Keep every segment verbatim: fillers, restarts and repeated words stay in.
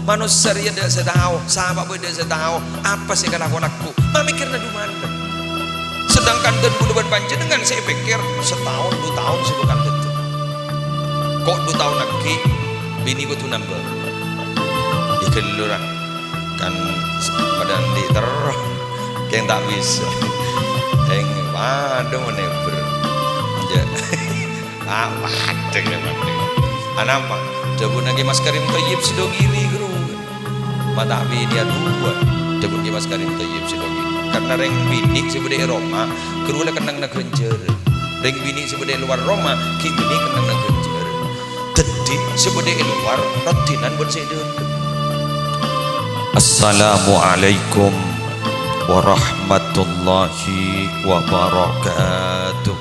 Manossa rèya tadâ' sè tao, sapa bâdâ sè tao apa sè èkalako lagghu'. Mamèkkèrra du malem. Sedangkan dân kaulâ bân panjhennengngan sè èpèkkèr sataon, du taon sè bhâkal dâteng. Ko' du taon aghi', binè kodhu nambâ. Yâ ghâllu ra. Kan s-, padâ andi' terro. Kèng ta' bisa. Kèng padâ menèbâr. Jâ. Ah, padâ kèng padâ. Anapa? Dhâbuna Kè Mas Karim Thayyib Sidogiri, ghuru. Ma' ta' binè aduwâ'. Dhâbuna Kè Mas Karim Thayyib Sidogiri. Karna rèng binè' sè bâdâ è roma, ghuru la kennengnganna ghânjhârân. Rèng binè' sè bâdâ è lowar roma, ghi' binè' kennengnganna ghânjhârân. Dhâddhi, sè bâdâ è lowar, raddhinan bân sè è dâlem. Assalamualaikum warahmatullahi wabarakatuh.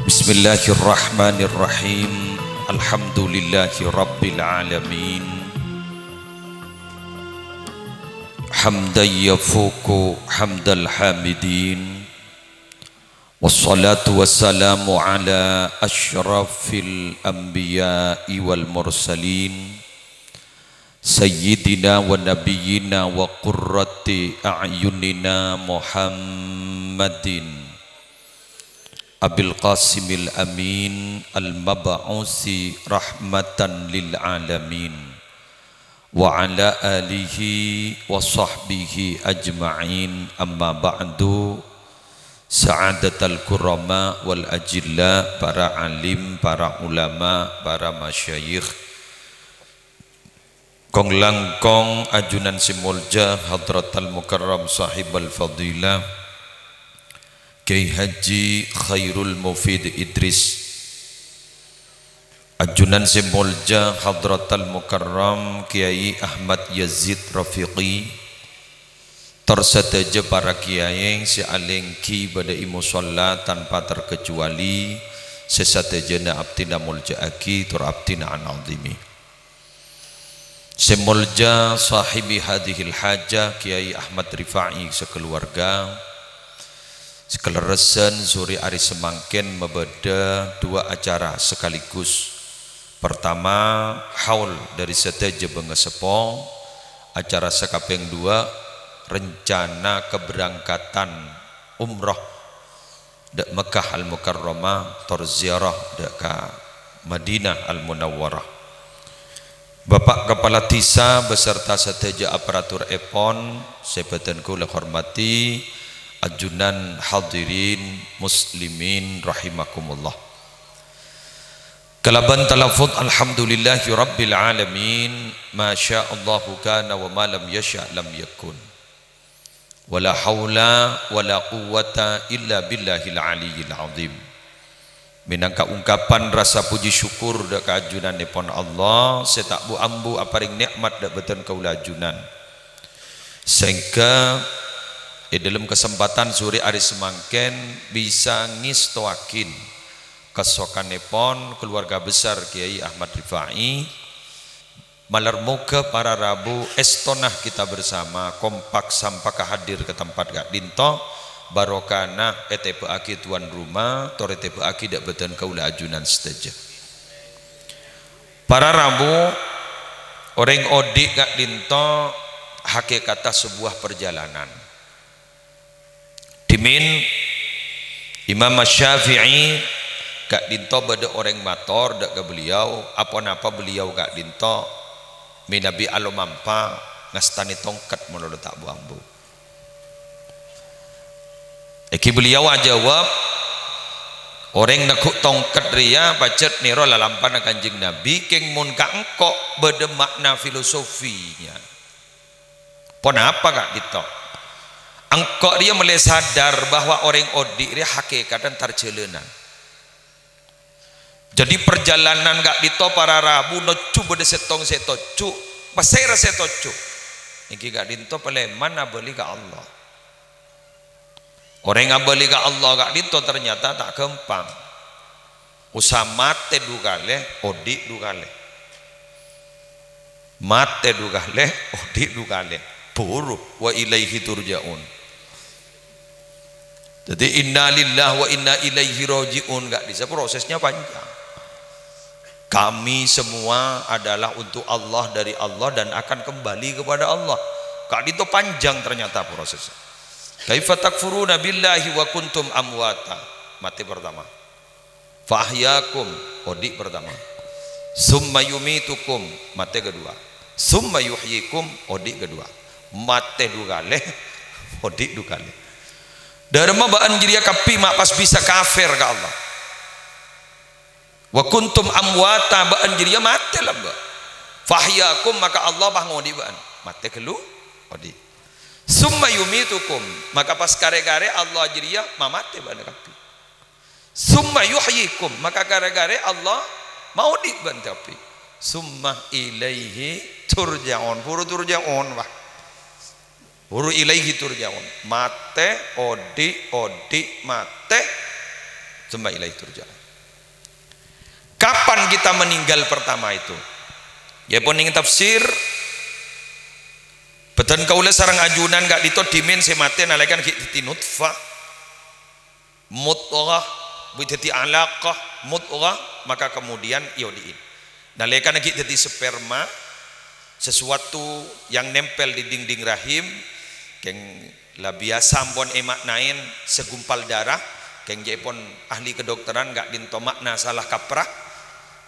Bismillahirrahmanirrahim. Alhamdulillahi rabbil alamin. Hamdan yafuqu hamdal hamidin. Wassalatu wassalamu ala asyrafil anbiya'i wal mursalin, sayyidina wa nabiyyina wa qurrati a'yunina Muhammadin Abil Qasimil Amin al-mab'usi rahmatan lil alamin, wa ala alihi wa sahbihi ajma'in, amma ba'du. Sa'adatal kurama wal ajilla, para alim, para ulama, para masyayikh, kong-langkong ajunan sè molja, Hadratal Mukarram Sahibal Fadilah Kiai Haji Khairul Mufid Idris, ajunan sè molja Hadratal Mukarram Kiai Ahmad Yazid Rafiqi, tor sadhâjâ para kiai sè alèngghi bâdâ è mosolla tanpa terkecuali, sè sadhâjâna abdhina molja'aghi tor abdhina an'azimi. Sè molja sahibi hadhil hajah, Kiai Ahmad Rifa'i sakaluwarga, sakalerressan sore arè samangkèn mabâdâ duwâ' acara sekaligus. Pertama, haul dâri sadhâjâ bângaseppo, acara sakapèng duwâ', rencana keberangkatan umroh dâ' Mekkah Al-Mukarramah, tor ziarah dâ' ka Madinah Al-Munawwarah. Bapak Kepala Desa beserta sadhâjâ aparaturèpon sè bâdhân kaulâ hormati, ajunan hadirin muslimin rahimakumullah. Kalabân talafut alhamdulillahi rabbil alamin, ma sya Allahu kana wa ma lam yasya lam yakun. Wala haula wala quwwata illa billahil aliyyil azim. Mènangka ungkapan rasa puji syukur dâ' ka ajunanèpon Allah sè ta' bu-ambu aparèng nè'mat dâ' bâdhân kaulâ ajunan. Saèngghâ è dâlem kasempadhân sore arè samangkèn bisa ngèstowaghin kasokanèpon keluarga besar Kiai Ahmad Rifa'i, Malar moghâ para rabu èstona kita bersama kompak sampakka hadir ka tempat ka'dinto, barokana ètèbâ'aghi tuan rumah, tor ètèbâ'aghi dâ' bâdhân kaulâ ajunan sadhâjâ. Para rabu, orèng odi' ka'dinto hakèkatta sebuah perjalanan. Dhimèn Imam Asy-Syafi'i ka'dinto bâdâ orèng mator dâ' ka beliau, aponapa beliau ka'dinto mènabi alomampa ngastanè tongket malolo ta' bu-ambu. Èngghi beliau ajâwâb, "Orèng negghu' tongket rèya pajhât nèro lalampana Kanjeng Nabi, kèng mon ka engko' bâdâ makna filosofinya." Ponapa ka'dinto? Engko' rèya mèlè sadar bahwa orèng odi' rèya hakèkaddhân tarjhâlânan. Jadi, parjhâlânan ka'dinto para rabu nojjhu bâdâ sèttong sè tojjhu, pasèra sè tojjhu? Èngghi ka'dinto palèman abâli ka Allah. Orèng abâli ka Allah ka'dinto ternyata ta' ghâmpang. Usaha matè du kalè, odi' du kalè. Matè du kalè, odi' du kalè. Buru, wa ilaihi turja'un. Jadi, inna lillahi wa inna ilaihi raji'un, ka'dissa prosesnya panjang. Kami semua adalah untuk Allah, dari Allah, dan akan kembali kepada Allah. Ka'dinto panjang ternyata prosesnya. "Kaifa takfuruna billahi wa kuntum amwata?" Mate pertama. "Fa ahyakum," odi' pertama. "Summa yumitukum," mate kedua. "Summa yuhyikum," odi' kedua. Mate du kale, odi' du kale. Dâremma bâ'ân jârèya kabbhi ma' pas bisa kafir ka Allah. "Wa kuntum amwata," bâ'ân jârèya mate lambâ'. "Fa ahyakum," maka Allah pas ngodhi' bâ'ân. Mate ghâllu, odi'. "Summa yumitukum," maka pas karè-karè Allah jârèya mamate bâ'ân kabbhi. "Summa yuhyikum," maka karè-karè Allah maodhi' bâ'ân kabbhi. "Summa ilaihi turja'un." Buru turja'un, wah. "Buru ilaihi turja'un." Mate, odhi', odhi', mate. "Summa ilaihi turja'un." Kapan kita meninggal pertama itu? Ya, pon ning tafsir, bhâdhân kaulâ sareng ajunan ka'dinto dhimèn sè mate nalèkana ghi' dhâddhi nutfah. Mudghah, bi dhâddhi alaqah, mudghah, maka kemudian iodi'in. Nalèkana ghi' dhâddhi sperma, sesuatu yang nempel di dinding rahim, kèng la biyasa ampon èmaknaè segumpal darah, kèng ca'èpon ahli kedokteran ka'dinto makna salah kaprah.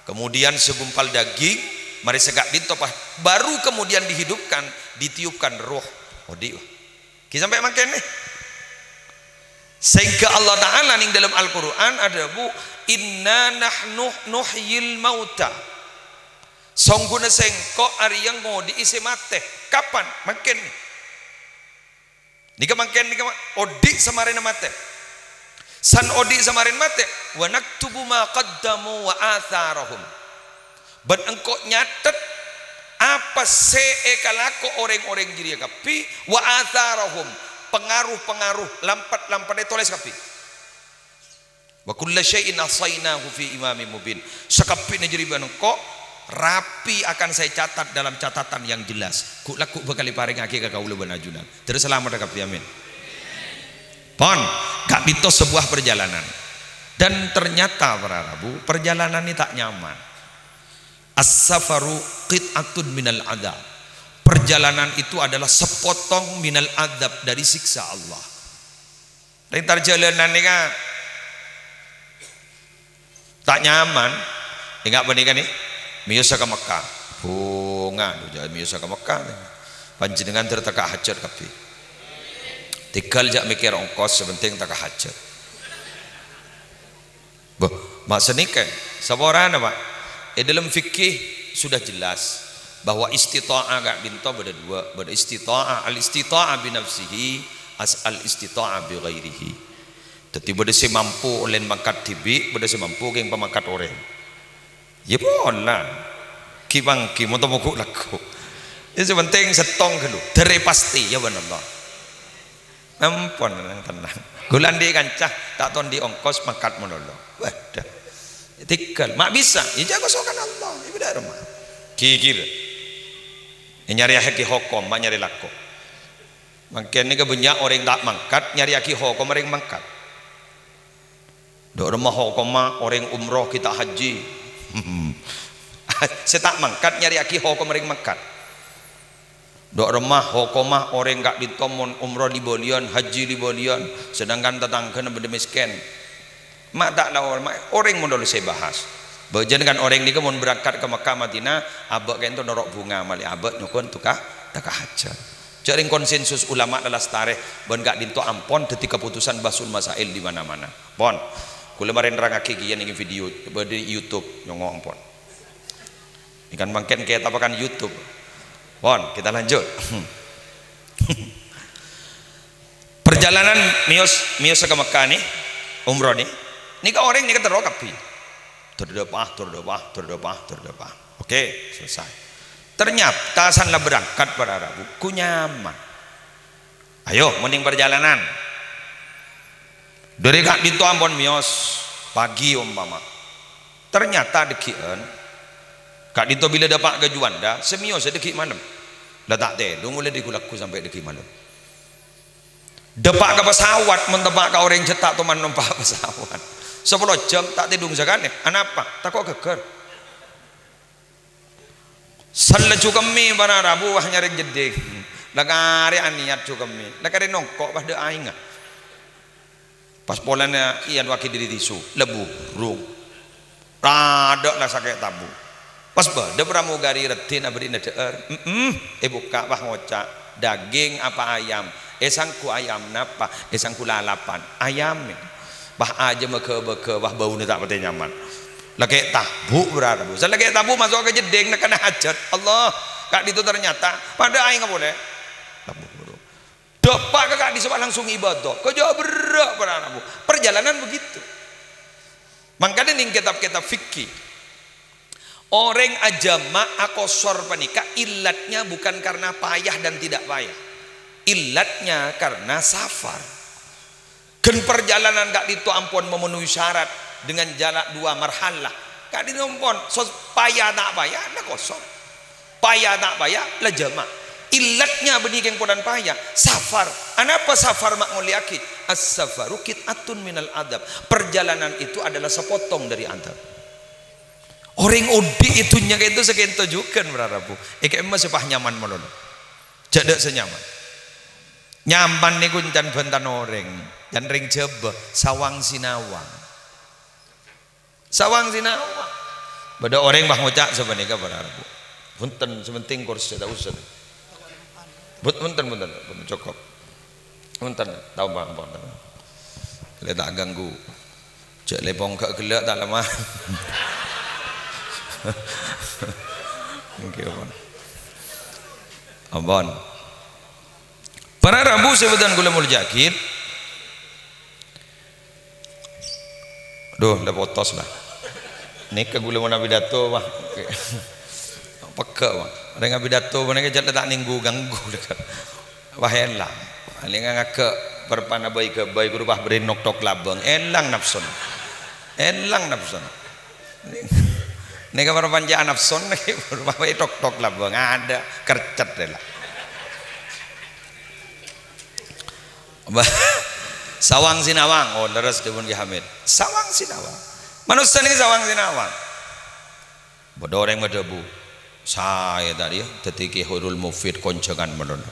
Kemudian segumpal daging, marè saka'dinto pas, baru kemudian dihidupkan, ditiupkan roh. Odi', wah. Ghi sampè' mangkèn, nè. Sehingga Allah Ta'ala ning dalam Al-Qur'an adhâbu, "Inna nahnu nuhyil mauta." Songghuna sèngko' arèya ngodhi'i sè matè. Kapan? Mangkèn, nè. Nèka mangkèn, nèka ma-, odi' samarèna matè. San odi' samarèna matè, "Wa naktubu ma qaddamu wa atsarahum." Bân engko' nyathet apa sè èkalako orèng-orèng jârèya kabbhi, wa atsarahum, pangaruh-pangaruh, lampat-lampat ètolès kabbhi. "Wa kulla syai'in ahsainahu fi imamin mubin." Sakabbhina jârèya bân engko' rapi akan saya catat dalam catatan yang jelas. Ghu'-, lagghu' bhâkal èparèngaghi ka kaulâ bân ajunan. Terros salamet kabbhi, amin. Pon, ka'dinto sebuah perjalanan. Dan ternyata, para rabu, perjalanan ini tak nyaman. "As-safaru qit'atun minal adzab." Perjalanan itu adalah sepotong minal adzab, dari siksa Allah. Entar jhâlânan nèka ta' nyaman. Enga' panèka, nè, mèyosa ka Mekkah. Bhunga, jhâ' mèyosa ka Mekkah. Panjhennengngan ter-, teka hajat kabbhi. Tèghâl jhâ' mèkkèr ongkos, sè pentèng teka hajat. Bâh, ma' sanèka, saporana, Pak. È dâlem fikih sudah jelas bahwa istita'ah ka'dinto bâdâ duwâ', bâdâ istita'ah, al-istita'ah bi nafsihi, as-, al-istita'ah bi ghairihi. Dhâddhi bâdâ sè mampu ollèna mangkat dhibi', bâdâ sè mampu kèng pamangkat orèng. Ya pola. Ghi-, pangghi, moto moghu' lagghu'. Ya sè pentèng sèttong ghâllu. Dârè pastè, ya bân Allah. Ampon, tenang, tenang. Ghulâ andi' kanca, ta' tao andi' ongkos mangkat malolo. Waduh. Tèghâl, ma' bisa. Ya jhâ' kasokan Allah, ya bâdâ roma. Ghighir. Ya nyarèyaghi hokom, ma' nyarè lako. Mangkèn nèka bânnya' orèng ta' mangkat, nyarèyaghi hokom orèng mangkat. Dâ' remma hokomma orèng umroh ghi' ta' haji. Sè ta' mangkat nyarèyaghi hokom orèng mangkat. Dâ' remma hokomma orèng ka'dinto mon umroh li-bâliyân, haji li-bâliyân, sedangkan tatangghâna bâdâ mèskèn. Ma' ta' la or-, ma' orèng mon dhâllu sè bahas. Bhâjâng kan orèng nèka mon berangkat ka Mekkah Madinah, abâ' ka'dinto noro' bhunga malè abâ' nyoko'on toka', teka hajat. Jhâ' rèng konsensus ulama' lalastarè bân ka'dinto ampon dhâddhi kaputusan bahsul masail di mana-mana. Pon. Kaulâ marè nerrangaghi kèya nèng video, bâdâ di YouTube, nyongngo' ampon. Ini kan mangkèn kètabbhâ kan YouTube. Pon, kita lanjut. Perjalanan mèyos, mèyos ka Mekkah nè, umroh nè. Nèka orèng nèka terro kabbhi. Ter dâpa', ter dâpa', ter dâpa', ter dâpa'. Oke, selesai. Ternyata san la berangkat para rabu, ghu nyaman. Ayo, mending perjalanan. Dâri ka'dinto ampon mèyos, pagi ompama. Ternyata dâggi'ân, ka'dinto bilâ dâpa' ka Juanda, sè mèyosa dâggi' malem. La ta' tèdung ollè dâggu-lagghu sampè' dâggi' malem. Dâpa' ka pesawat, mon teppa' ka orèng jhâ' ta' toman nompa' pesawat. Sapolo jam ta' tèdung sakalè. Anapa? Tako' ghâggâr. Sella jhukemmè para rabu, wah, nyarè jeddhing. La karè anèyat jhukemmè. La karè nongko', wah, dâ' aèngnga. Pas polana èyaduwâghi dâri tisu, la burung. Tadâ' la sakè' tabu. Pas bâdâ pramugari raddhin aberri'na dhâ'âr. "Em-em," èbukka', wah, ngoca', "Daging apa ayam?" "È, sangghu ayam." "Napa?" "È, sangghu lalapan." "Ayam." Wah, ajâ maghâ-bâghâ, wah, bâuna ta' patè nyaman. Lakè' tabu', para rabu. Sa lakè' tabu' maso' ka jeddhing, nèka hajat. Allah, ka'dinto ternyata padâ aèngnga polè. Tabu'. Dâpa' ka ka'dissa' langsung ibadah. Kajâ' berrâ', para rabu. Perjalanan begitu. Mangkana nèng kitab-kitab fikih, orèng ajhâma' akosor panèka illatnya bukan karena payah dan tidak payah. Illatnya karena safar. Ghân parjhâlânan ka'dinto ampon memenuhi syarat dengan jala-, dua marhalah. Ka'dinto ampon, sos-, payah ta' payah, la kosor. Payah ta' payah, la jhâma'. Illatnya bânnè kèng polana payah. Safar. Anapa safar ma' ngollèyaghi? "As-safaru qit'atun minal adzab." Perjalanan itu adalah sepotong dari adzab. Orèng odi' è dhunnya ka'dinto saka'dinto jhughân, para rabu. È ka'imma sè pas nyaman malolo. Jhâ' dâ' sè nyaman. Nyaman nèko can bhântan orèng, can rèng Jhâbâ, sawang sinawang. Sawang sinawang. Bâdâ orèng pas ngoca' sapanèka, para rabu. Bhunten, sè pentèng korsè, ta' osa. Bhut-, bhunten, bhunten, bhunten, cokop. Bhunten, tao, Bang, bhunten. Lè ta' ganggu. Jhâ' lè pongghâ ghellâ' ta' lemah. Èngghi, ampon. Ampon. Para rabu sè bhâdhân kaulâ moljâ'aghi. Duh, la potos, la. Nèka kaulâ mon apidato, wah. Pegghâ', wah. Orèng apidato panèka jhâ' la ta' nèngghu-ganggu. Wah, èlang. Palèng ngaghâ' parpana bhâi-ghâbây, ghuru pas bherri' nok-tok labâng. Èlang napsona. Èlang napsona. Nèka para pancè'an napsona, ghuru pas bhâi tok-tok labâng. Adâ' kercet, la. Sawang sinawang. Oh, lerres dhâbuna Ki Hamid. Sawang sinawang. Manossa nèka sawang sinawang. Bâdâ orèng madhâbu, "Saè ta' rèya dhâddhi Ki Khairul Mufid konjhângan malolo.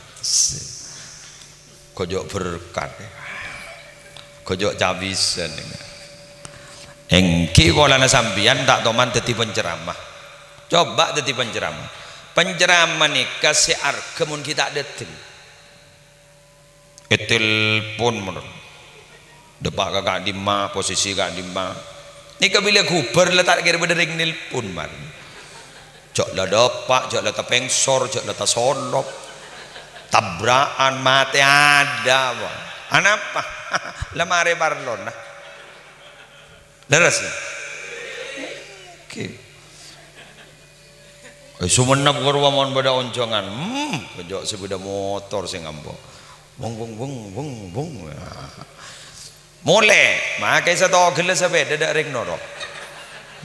Kajâ' berkat, kajâ' cabisân." Èngghi polana sampèyan ta' toman dhâddhi penceramah. Coba dhâddhi penceramah. Penceramah nèka sè arghâ mon ghi' ta' dhâteng. Ètelpon, mon. Dâpa' ka ka'dimma, posisi ka'dimma. Nèka bilâ ghubâr la ta' kèra bâdâ rèng nelpon, mon. Jhâ' la dâpa', jhâ' la tapengsor, jhâ' la tasolop. Tabra'an, matè adâ', mon. Anapa? La marè parlona. Lerres, ya? Oke. Eh, Sumenep karo mon bâdâ onjhângan. Hmm, kajâ' sè bâdâ motor sè ngambo. Wong, wong, wong, wong, wong. Molè, makè sè togella sapèda dâ' rèng noro'.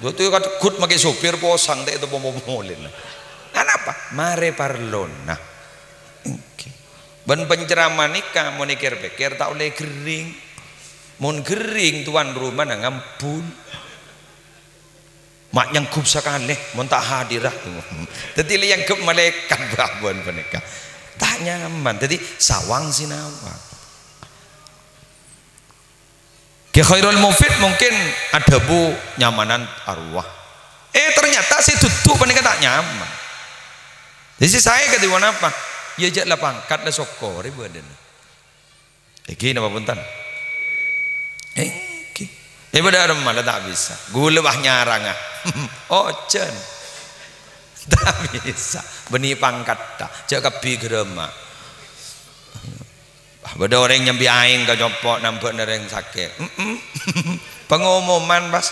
Dâ' tu kateggut makè sopir posang ta' ètopo-popo molè. Anapa? Marè parlona. Oke. Bân penceramah nèka mon èkèr-pèkèr ta' ollè ghering. Mon ghering, tuan rumana ngambul. Ma' nyanggup sakalè, mon ta' hadirrâ. Dhâddhi la èangghep malaèkat bâbâna panèka. Ta' nyaman. Dhâddhi sawang sinawang. Ki Khairul Mufid mungkin adhâbu nyamanan arwah. Eh, ternyata sè dudu panèka ta' nyaman. Dhâddhi sè saè kadhi ponapa? Ya jhâ' la pangkat la sokkorè bâdâna. Èngghi napa bhunten? Èngghi. Eh, bâdâ aremma la ta' bisa. Ghulâ bâ nyaranga. Ojhân. Ta' bisa. Bânnè pangkatta. Jhâ' kabbhi ghârâmma. Bâdâ orèng nyambi aèng ka compo' nambâna rèng sakè'. Mm-mm. Pengumuman, pas.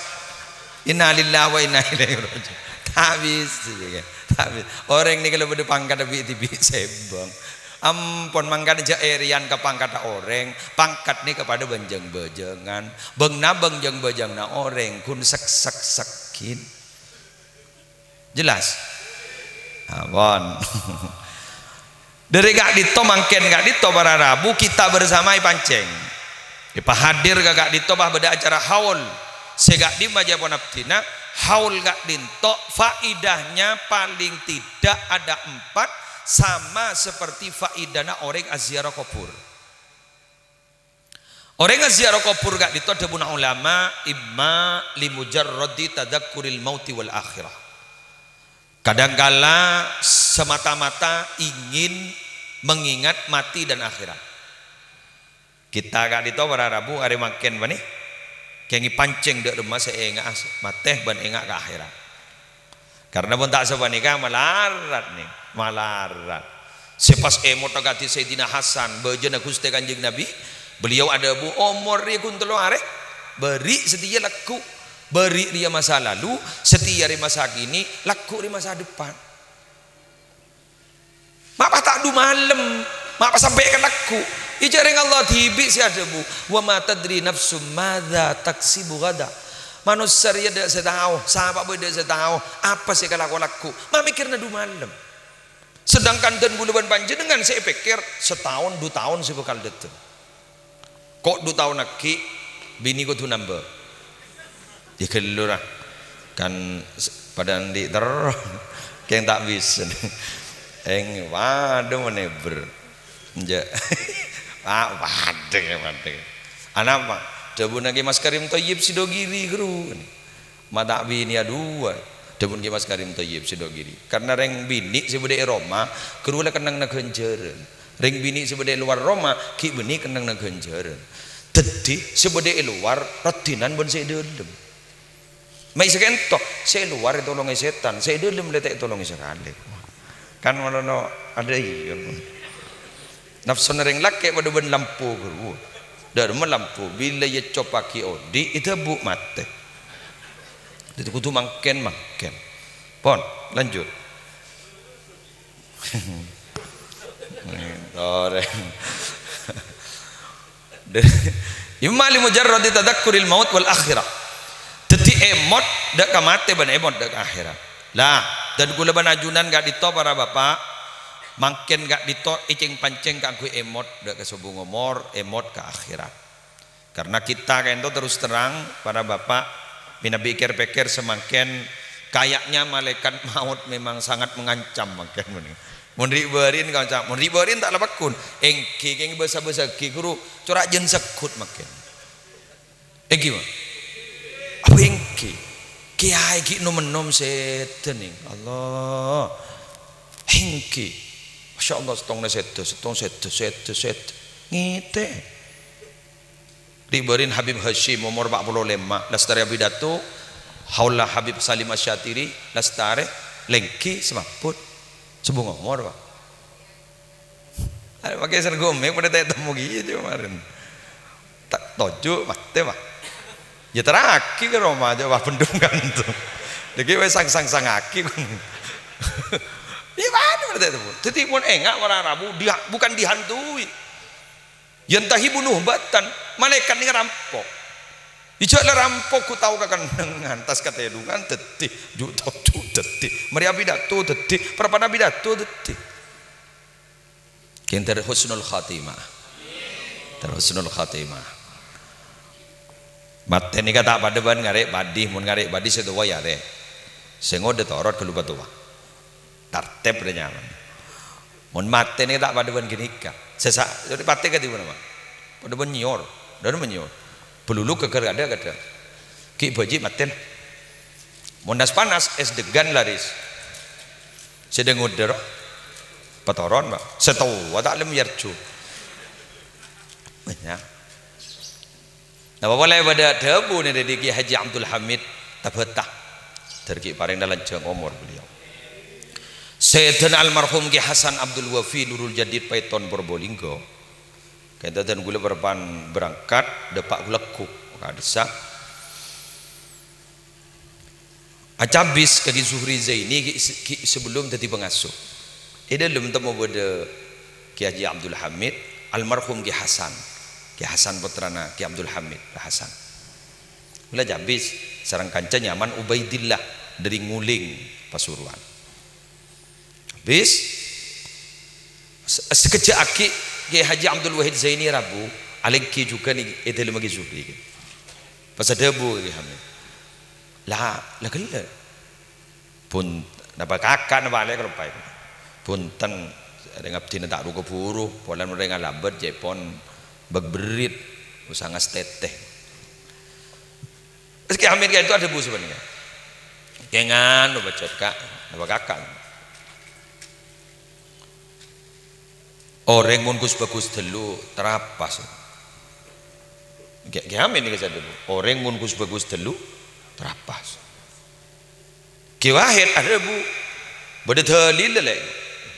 Innalillahi wa inna ilaihi raji'un. Ta' bisa, ya. Ta' bisa. Orèng nèka la bâdâ pangkatta bi'-dhibi' sèbâng. Ampon, mangkana jhâ' èrèyan ka pangkatta orèng. Pangkat nèka padâ bân jâng-bâjângan. Bângnga bân jâng-bâjânganna orèng ghun sek-sek-segghin. Jelas? Ampon. Dâri ka'dinto mangkèn ka'dinto para rabu kita bersama èpancèng. Èpahadir ka ka'dinto pas bâdâ acara haul. Sè ka'dimma jhâ' pon abdhina, Haul ka'dhinto' faidahnya paling tidak ada empat, sama seperti faidahna orèng aziarah kubur. Orèng aziarah kubur ka'dhinto' dhâbuna ulama, imma li mujarradi tadzakkuril mauti wal akhirah. Kadangkala semata-mata ingin mengingat mati dan akhirat. Kita ka'dhinto' para rabu arè mangkèn bânnè, kèngèng pancèng dâ' remma sè ènga'a matè bân ènga' ka akhèrat. Karna mon ta' sapanèka malarat, nèng, malarat. Sè pas èmot akadhi Sayyidina Hasan, bâjâna Ghustè Kanjeng Nabi, beliau adhâbu, "Omor rèya ghun tello arè, bâri' satèya lagghu', bâri' rèya masa lalu, satèya rè masa kini, lagghu' rè masa depan." Ma' pas ta' du malem, ma' pas sampè' ka lagghu'. Ijâ rèng Allah dhibi' sè adhâbu, "Wa ma tadri nafsum madza taksibu ghada." Manossa rèya dâ' sè tao, sapa bhâi dâ' sè tao, apa sè èkalako lagghu'. Ma' mèkkèrna du malem. Sedangkan dân kaulâ bân panjhennengngan sè èpèkkèr sataon, du taon sè bhâkal dâteng. Ko' du taon aghi', binè kodhu nambâ. Yâ ghâllu ra. Kan s-, padâ andi' terro. Kèng ta' bisa. Eng, waduh, menèbâr. Enjâ'. Ah, padâ, padâ. Anapa? Dhâbuna Kè Mas Karim Thoyib Sidogiri, ghâru. Ma' ta' binè adu'a, dhâbuna Kè Mas Karim Thoyib Sidogiri. Karna rèng binè' sè bâdâ è roma, ghâru la kennengnganna ghânjhârân. Rèng binè' sè bâdâ è lowar roma, ghi' bânnè kennengnganna ghânjhârân. Dhâddhi, sè bâdâ è lowar, raddhinan bân sè è dâlem. Ma' sakènto, sè è lowar ètolongè sètan, sè è dâlem la ta' ètolongè sakalè. Kan manono adâ' iyâ. Nafsona rèng lakè' padâ bân lampu, ghâru. Dâ' remma lampu, bilâ ècopaghi odi', èdhâbu matè. Dhâddhi kodhu mangkèn-mangkèn. Pon, lanjut. Torè. Imma li mujarradi tadzakkuril maut wal akhirah. Dhâddhi èmot dâ' ka matè bân èmot dâ' ka akhèrat. Lah, dân kaulâ bân ajunan ka'dinto para bapa', mangkèn ka'dinto ècèng-pancèng kaangghuy èmot dâ' ka sobung omor, èmot ka akhèrat. Karna kita ka'dinto terus terang, para bapa', mènabi kèr-pèkkèr samangkèn, kayaknya malaikat maut memang sangat mengancam mangkèn. Mon ri'-bâri'na kanca, mon ri'-bâri'na ta' la pagghun, èngghi kèng bâsa-bâsaghi ghâru, cora' jân segghut mangkèn. Èngghi, Ma'? Apa èngghi? Kèyaè ghi' nom-ènom sèdhâ, nèng. Allah. Èngghi. Masya Allah, sèttongnga sèdhâ, sèttong sèdhâ, sèdhâ, sèdhâ. Ngètè. Ri'-bâri'na Habib Hasyim, omor empat puluh lima, lastarè apidato, haula Habib Salim Asy-Syatiri, lastarè, lèngghi, sè mabbhut. Sobung omor, Pa'. Arè makè sèrgomè padâ ta' ètemmo kèya jâ' marèn. Ta' toju' matè, Pa'. Yâ terraghi ka roma jâ', wah, bendungan tu. Dâgghi' wis sang-sang-sangaghi. Iyâ, padâ ta' ètemmo. Dhâddhi, mon enga' para rabu, dia-, bukan dihantui. Yantahibu nuhbatan, malaèkat nèka rampok. Ijâ' la rampok ghu tao kakennengngan, tas katèdungan dhâddhi, ju' toju' dhâddhi, marè apidato dhâddhi, parappa'na apidato dhâddhi. Kèng ter husnul khatimah. Ter husnul khatimah. Matè nèka ta' padâ bân ngarè' padi, mon ngarè' padi sè towa yâ arè. Sè ngodâ torot ghâllu patowa. Tartèb rè nyaman. Mon matè nèka ta' padâ bân ghânèka. Sè sa-, patè kadhi ponapa? Padâ bân nyèyor. Dhâ' remma nyèyor. Bâlulu ghâgghâr kadhâ'-kadhâ'. Ghi' bâji' matèna. Mon nas-panas, ès deggan laris. Sè dhâ-ngodâ ro. Patoron, Pa'. Sè towa ta' lem yarju. Bânnya'. Napa polè padâ dhâbuna dhâddhi Kè Haji Abdul Hamid Tabata. Dhâr ghi' parèng lanjhâng omor beliau. Sayyidina almarhum Kè Hasan Abdul Wafi Nurul Jadid Paiton Probolinggo. Kènto dân kaulâ parappa'na berangkat, dâpa' ghulâ ghu, ka'dissa'. Acabis ka Kè Zuhri Zaini ghi', ghi' sabellunna dhâddhi pangasuh. È dhâlem temmo bâdâ Kè Haji Abdul Hamid, almarhum Kè Hasan. Kè Hasan pottrana Kè Abdul Hamid, Kè Hasan. Kaulâ cabis sareng kanca nyaman Ubaidillah dhâri Nguling Pasuruan. Bis, se-, sakejjhâ' aghi' Kè Haji Abdul Wahid Zaini rabu, alèngghi jhughân è dhâlemma Kè Zuhri. Pas adhâbu ka Kè Hamid. La, la ghellâ'. Bun-, napa kaka' napa alè' kaloppaè. Bhunten, rèng abdhina ta' ru-kaburu, polana rèng alabât jâ' pon bâk-berrit, osa ngastètè. Terros Kè Hamid ka'dinto adhâbu sapanèka. Kèngan, napa jhât, Ka', napa kaka'. Orèng mon gus-bhâgus tello' tarapas. Kè, Kè Hamid nèka sè adhâbu. Orèng mon gus-bhâgus tello' tarapas. Kè Wahid adhâbu, "Bâdâ dalilla, Lè'?"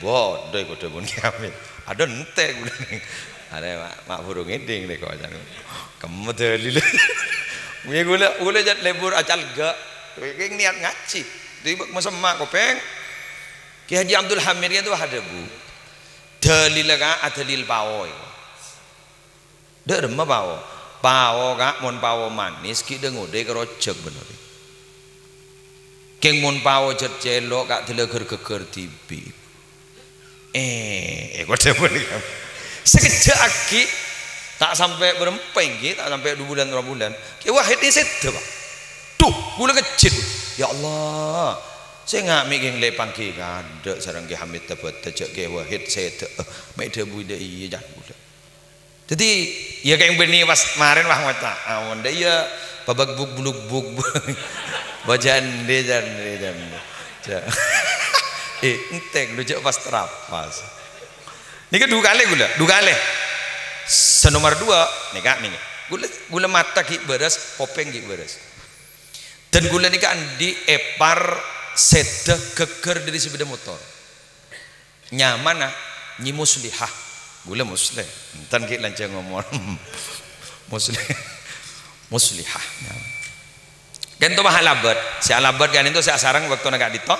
"Bâdâ," èko dhâbuna Kè Hamid. "Adâ' entè' ghulâ nèng." Arè ma', ma' buru ngèdhing nèko, kemma dalilla. Mè' ghulâ, ghulâ jhât lebur acalga'. Kèng niat ngajhi. Dhi bâk masemma' kopèng. Kè Haji Abdul Hamid ka'dinto adhâbu, "Dalilla, Ka', adalil pao, èko." "Dâ' remma pao?" "Pao, Ka', mon pao manis, ghi' dâ-ngodâi karojjhâk bhender. Kèng mon pao jhât cèlo', Ka', dâlâghâr ghâgghâr dhibi'." Eh, eh, kodhu boleh. Sakejjhâ' aghi', ta' sampè' bârâmpa ènggi, ta' sampè' du bulân, tello bulân. Kè Wahid nè sèdhâ, Pak. Duh, ghulâ kejjhit. Ya Allah, sènga' mè' kèng lè panggi kandhâ' sareng Kè Hamid tabâta jhâ' Kè Wahid sèdhâ. Mè' dhâbu dâ' iyâ, jhân ghulâ. Dhâddhi, iyâ kèng bânnè pas marèn wah ngoca', "Ampon dâ' iyâ, pabâk buk-buluk buk." Bâ jhândhi, jhândhi, jhândhi. Jhâ-, eh, entè' lu jhâ' pas tarapas. Nèka du kalè ghulâ, du kalè. Sè nomer dua, nèka, nèka. Ghulâ, ghulâ mata ghi' bârâs, kopèng ghi' bârâs. Dan ghulâ nèka andi' èpar sèdhâ ghâgghâr dâri sepeda motor. Nyamana Nyi Muslihah. Ghulâ Musleh. Enten ghi' lanjhâng ngomong. Musleh. Muslihah. Ka'dinto mah alabât. Sè alabât ka'dinto sè asareng bâktona ka'dinto.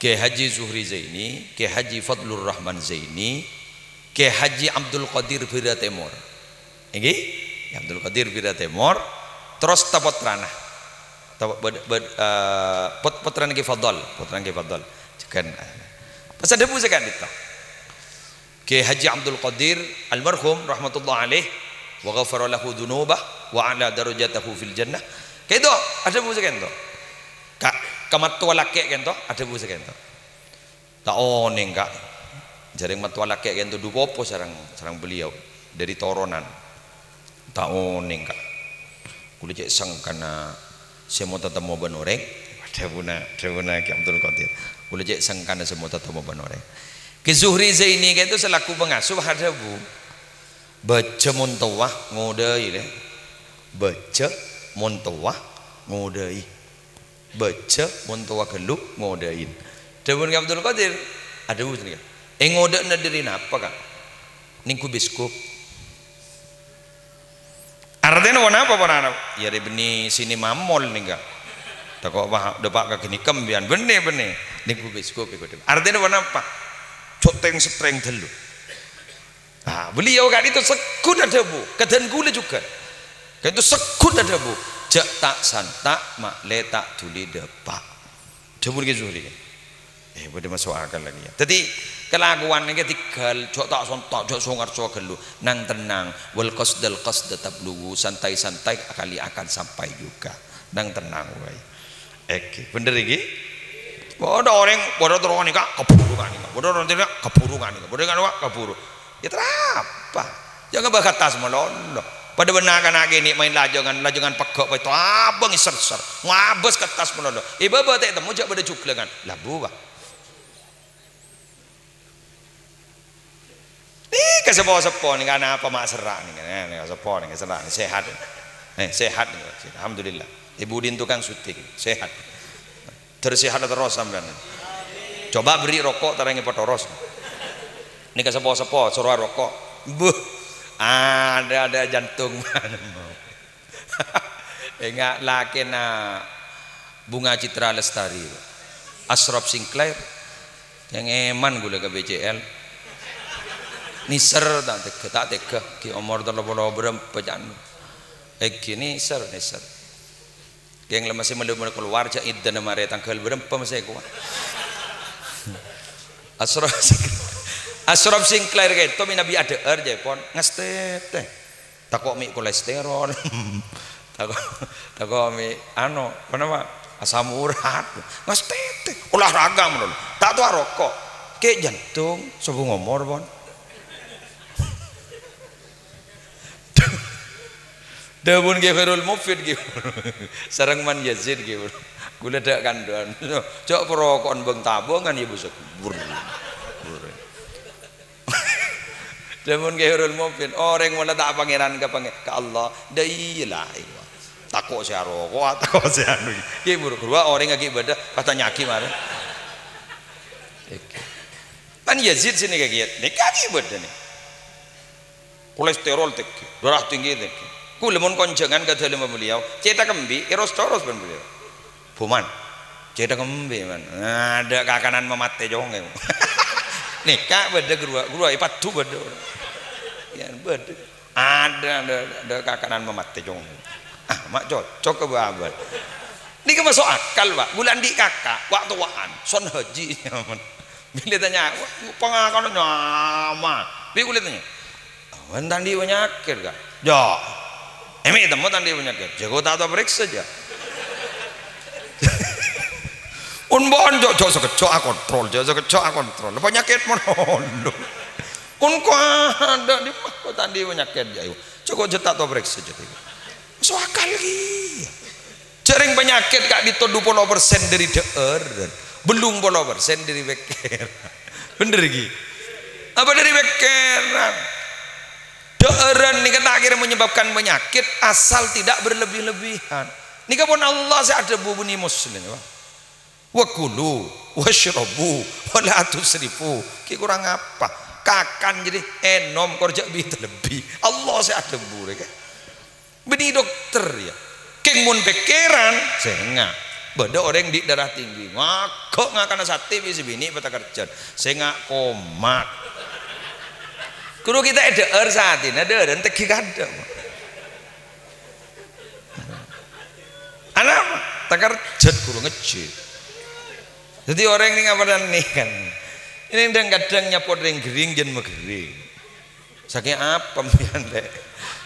Kè Haji Zuhri Zaini, Kè Haji Fadlur Rahman Zaini, Kè Haji Abdul Qadir Bira Tèmor. Ènggi? Kè Abdul Qadir Bira Tèmor. Terros ta-, pottrana. Ta-, bâd-, bâd-, eh, pot-, pottrana Kè Fadl, pottrana Kè Fadl. Jhughân. Pas adhâbu saka'dinto. Kè Haji Abdul Qadir almarhum rahmatullah alaih, wa ghafara lahu dzunubah wa a'la darajatahu fil jannah. Ka'dinto, adhâbu saka'dinto. Ka, ka mattowa lakè' ka'dinto, adhâbu saka'dinto. Ta' onèng, Ka'. Jhâreng mattowa lakè' ka'dinto du popo sareng, sareng beliau. Dâri toronan. Ta' onèng, Ka'. Ghulâ cè' sengkana sè mo tatemmo bân orèng. Dhâbuna, dhâbuna Kè Abdul Qadir. Ghulâ cè' sengkana sè mo tatemmo bân orèng. Kè Zuhri Zaini ka'dinto selaku pengasuh adhâbu, "Bâjâ mon towa ngodâi, lè. Bâjâ mon towa ngodâi." Bâjâ mon towa ghâllu ngodâi. Dhâbuna Kè Abdul Qadir, adhâbu sanèka. "È ngodâ'na dâri napa, Ka'?" "Nèngghu biskop." "Artèna ponapa, ponapa?" "Iyâ rè bânnè sinema mall nèngka." "Tako' pa-, dâpa' ka ghânèka mbiyan." "Bânnè, bânnè." "Nèngghu biskop è kodhu." "Artèna ponapa?" "Jhâ' tèng-sèttèng ghâllu." Nah, beliau ka'dinto segghut adhâbu, kadhân ghulâ jhughân. Ka'dinto segghut adhâbu, "Jhâ' ta'-santa', ma'lè ta' dhuli dâpa'." Dhâbuna Kè Zuhri. Eh, bâdâ maso' akal lagi, ya. Dhâddhi, kalakowan nèka tèghâl, jhâ' ta'-santa', jhâ' so-ngarso ghâllu. Nang-tennang, wal qasdal qasda tablughu, santai-santai kali akan sampai juga. Nang-tennang wae. Ènggi, bhender ènggi? Bâdâ orèng, bâdâ terro nèka, kabhuru ka nèka. Bâdâ orèng nèka, kabhuru ka nèka. Bâdâ nèka, kabhuru. Yâ, terapa? Jhâ' ngabâs kertas malolo. Padâ bân na'-kana' kènè' maèn lajângan, lajângan pegghâ' paèto abâng èser-ser. Ngabâs kertas malolo. È bâbâ ta' ètemmo jhâ' bâdâ jhuglângan. Labu, Pak. Nèka sepo-sepo nèka, anapa ma' serra' nèka, nèka sepo nèka serra' nèka, sehat. Eh, sehat nèka, alhamdulillah. È budina tukang syuting, sehat. Terros sehat terros sampèyan. Coba beri rokok, tarèngè patoros. Nèka sepo-sepo, soro rokok. Buh, ada-ada jantung. Enga' lakèna Bunga Citra Lestari, Ashraf Sinclair, yang eman ghulâ ka B C L. Nèser ta' tega, ta' tega, ghi' omor tello polo bârâmpa can. Ènggi nèser, nèser. Kèng la masè mèlo-mèlo kalowar, jhâ' iddâna marè tangghâl bârâmpa masè kowa. Ashraf Sinclair, Ashraf Sinclair kèto mènabi adhâ'âr jhâ' pon ngastètè. Tako' mè' kolesterol. Tako', tako' mè' ano, apa nama? Asam urat. Ngastètè. Olahraga mènno. Ta' towa roko'. Kè' jantung, sobung omor, pon. Dhâbuna Kè Khairul Mufid, Kè. Sareng Man Yazid, Kè. Ghulâ dâ' kandhu'ân. Jhâ' paroko'an bâng-tabângan, ya, bâsa. Bur. Bur. Dhâbuna Kè Khairul Mufid, orèng molaè ta' pangèran ka pangè-, ka Allah. Dâ' iyâ la, iyâ. Tako' sè aroko'a, tako' sè anu. Kè buru-buru orèng aghi' bâdâ, pas tanya'aghi marè. Oke. Man Yazid sè nèka kèya, nèka aghi' bâdâ nè. Kolesterol tèngghi, darah tinggi tèngghi. Ghulâ mon konjhângan ka dâlemma beliau, cètak embi', èros-toros bân beliau. "Bu Man, cètak embi', Man. Adâ' kakanan mamatè cong." Nèka bâdâ ghâruwa, ghâruwa èpaddhu bâdâ. Ya, bâdâ. Adâ', adâ', adâ' kakanan mamatè cong. Ah, ma' cocok ka bâbâ. Nèka maso' akal, Pak. Ghulâ andi' kaka', wa' towa'an, son haji. Bilâ tanya, "Wah, pangakana nyama?" Bi' ghulâ tanya, "Awan ta' andi' panyakèt, Ka'?" "Ya." "Emè' temmo ta' andi' panyakèt?" "Jhâ' ko' ta' tao parèksa, jhâ'." "Pon bân, jhâ', jhâ' sakejjhâ' akontrol, jhâ' sakejjhâ' akontrol. Panyakèt mon olo." "Pon ko' adâ', dimma ko' ta' andi' panyakèt, jhâ'." "Jhâ' ko' jhâ' ta' tao parèksa, jhâ'." Maso' akal kèya. Jhâ' rèng panyakèt ka'dinto du polo persen dâri dhâ'âr, bâllung polo persen dâri pèkkèran. Bhender ghi? Apa dâri pèkkèran? Dhâ'ârân nèka ta' kèra menyebabkan penyakit asal tidak berlebih-lebihan. Nèka pon Allah sè adhâbu bânnè Muslim, ya. "Wa kulu wasyrabu wa la tusrifu." Kè korang apa? Kakan jadi ènom, kor jhâ' bi' lebbi. Allah sè adhâbu rèya. Bânnè dokter, ya. Kèng mon pèkkèran, sènga'. Bâdâ orèng andi' darah tinggi, ngaghâ' ngakana satè bi' sè binè' patakerjhân. Sènga' komat. Ghuru kita èdhâ'âr satèna, dhâ'ârân tèngghi kadhâng. Anapa? Takerjhân ghuru ngejjhi. Dhâddhi orèng nèng apa nèng kan. Ini kadhâng-kadhâng nyapot rèng ghering jân maghering. Sakè' apa mbiyan, Lè'?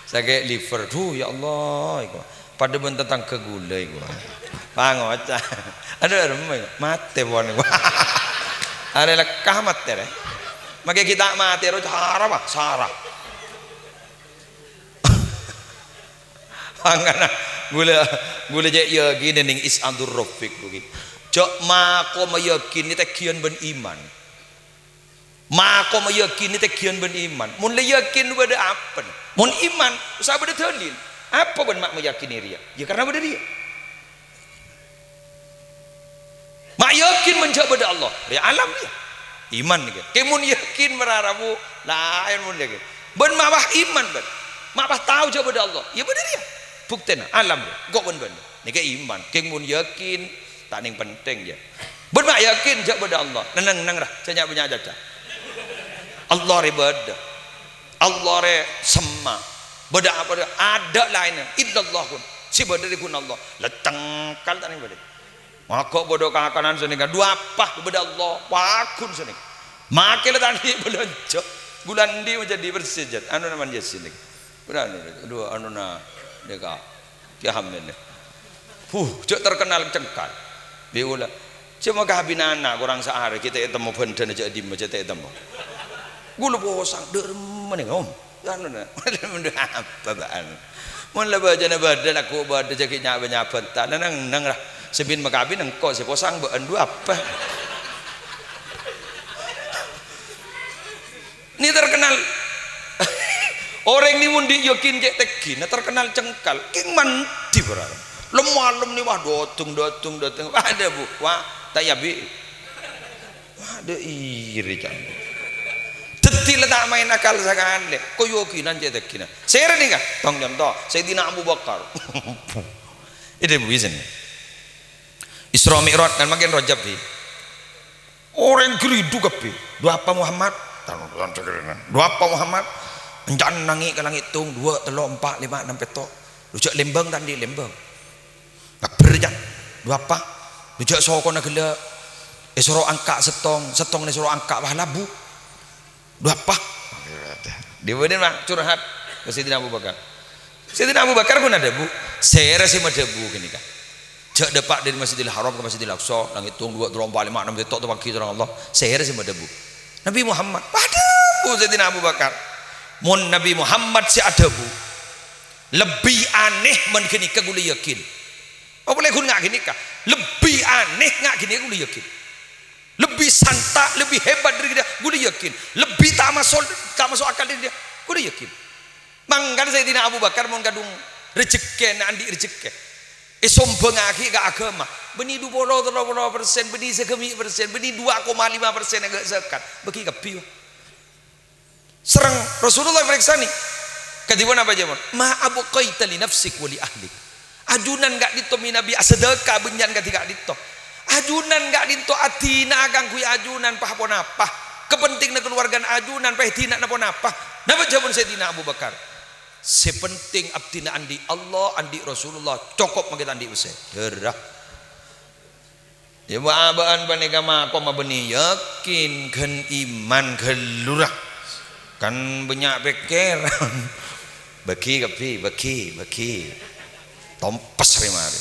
Sakè' liver. Duh, ya Allah, iku. Padâ bân tatangghâ ghulâ iku. Pangoca'. Adhu, remma iku. Matè pon iku. Arè lekka matè, rè. Makè ghi' ta' matè, ro cara, Pak, sara. Mangkana ghulâ, ghulâ cè' yakin nèng Is'adur Rafiq, Bu, ghi. Jhâ' makoma yakin nè tènggiyân bân iman. Makoma yakin nè tènggiyân bân iman. Mon la yakin bâdâ apa? Mon iman, usa bâdâ dalil. Apa bân ma' mayakinè rèya? Ya, karna bâdâ rèya. Ma' yakin mon jhâ' bâdâ Allah. Rèya alam rèya. Iman nèka. Kè mon yakin marara, Bu, laèn mon yakin. Bân ma' pas iman, bân. Ma' pas tao jhâ' bâdâ Allah. Ya bâdâ rèya. Buktèna, alam rèya. Engko' bân bân. Nèka iman. Kèng mon yakin, ta' nèng pentèng, ya. Bân ma' yakin jhâ' bâdâ Allah. Neng-neng ra, jhâ' nya-, nya-, caca. Allah rè bâdâ. Allah rè semma. Bâdâ apa rè? Adâ' laènna. Illallahun. Sè bâdâ rè ghun Allah. La cengkal ta' nèng bâdâ. Maghâ' bâdâ kakanan sanèka. Dhu apa bâdâ Allah. Paghun sanèka. Makè la ta' andi' bâlânjhâ. Ghulâ andi' majhâdhi bersè, jhât. Anu naman Yasin nèka. Bâdâ anu nèka. Dhu anu na nèka. Kè Hamil. Huh, jhâ' terkenal cengkal. Bi' ghulâ. Jhâ' makabin ana' korang saarè, ghi' ta' ètemmo bhândhâna jhâ' dimma, jhâ' ta' ètemmo. Ghulâ posang, dâ' remma nèng, Om. Anu, na. Apa bâ'ân? Mon la bâjâna bâdâ, lagghu' bâdâ, jhâ' ghi' nya-, nya-, bhânta. Neng-, neng, ra. Sè bin makabin engko', sè posang bâ'ân dhu apa? Nè terkenal. Orèng nè mon andi' yakin cè' tènggina terkenal cengkal. Kèng mandhi bârâ. Lem-malem nè, wah, dâteng, dâteng, dâteng. Adâ, Bu. Wah, ta' yabi. Adâ, iri, can. Dhâddhi la ta' maèn akal sakalè. Kayakinan cè' tènggina. Sèrè nèka, tong conto, Sayyidina Abu Bakar. Èdhâbu isen. Isra Mi'raj kan mangkèn Rajab, Bi. Orèng ghiridhu kabbhi. Dhu apa Muhammad? Dhu apa Muhammad? Ènca'na nangè' ka langngè' tong, duwâ', tello', empa', lèma', ennem, pètto'. Dhu jhâ' lèmbâng ta' andi' lèmbâng. Ngabbher, can. Dhu apa? Dhu jhâ' sokona ghellâ' èsoro angka' sèttong, sèttongnga èsoro angka' wah labu. Dhu apa? Dibâdâ mah curhat ka Sayyidina Abu Bakar. Sayyidina Abu Bakar pon adhâbu, Sèra sè madhâbu ghânèka? Jhâ' dâpa' dâri Masjidil Haram ka Masjidil Aqsa, langngètong duwâ', tello', empa', lèma', ennem, sèttong, tèttong, paghi, terang Allah. Sèra sè madhâbu? Nabbhi Muhammad. Padhâbu Sayyidina Abu Bakar. Mon Nabbhi Muhammad sè adhâbu, lebbi anèh mon ghânèka ghulâ yakin. Apa polè ghun nga' ghânèka? Lebbi anèh nga' ghânèka ghulâ yakin. Lebbi santa', lebbi hebat dâri ghânèka ghulâ yakin. Lebbi ta' maso', ta' maso' akal dâri ghânèka ghulâ yakin. Mangkana Sayyidina Abu Bakar mon kadhung rejekkèna andi' rejekkè, èsombhângaghi ka aghâma, bânnè du polo tello polo persen, bânnè sagâmè' persen, bânnè duwâ' koma lèma persen èghâ' zakat, bâghi kabbhi, Pak. Sareng Rasulullah èparèksanè, kadhi ponapa jâwâbbhân? "Ma abqaita li nafsik wa li ahlik." Ajunan ka'dinto mè' Nabbhi asadâka bânnya'an kadhi ka'dinto. Ajunan ka'dinto adina'a kaangghuy ajunan, pas ponapa? Kapentènganna kalowarghâna ajunan, pas èdina'ana ponapa? Napa jâwâbbhân Sayyidina Abu Bakar? "Sè pentèng abdhina andi' Allah, andi' Rasulullah, cokop makè ta' andi' pèssè." Dârâ. Yâ, bâ'-abâ'ân panèka makomma bânnè yakin, ghân iman ghâllu ra. Kan bânnya' pèkkèran. Bâghi kabbhi, bâghi, bâghi. Tompes rè-marè.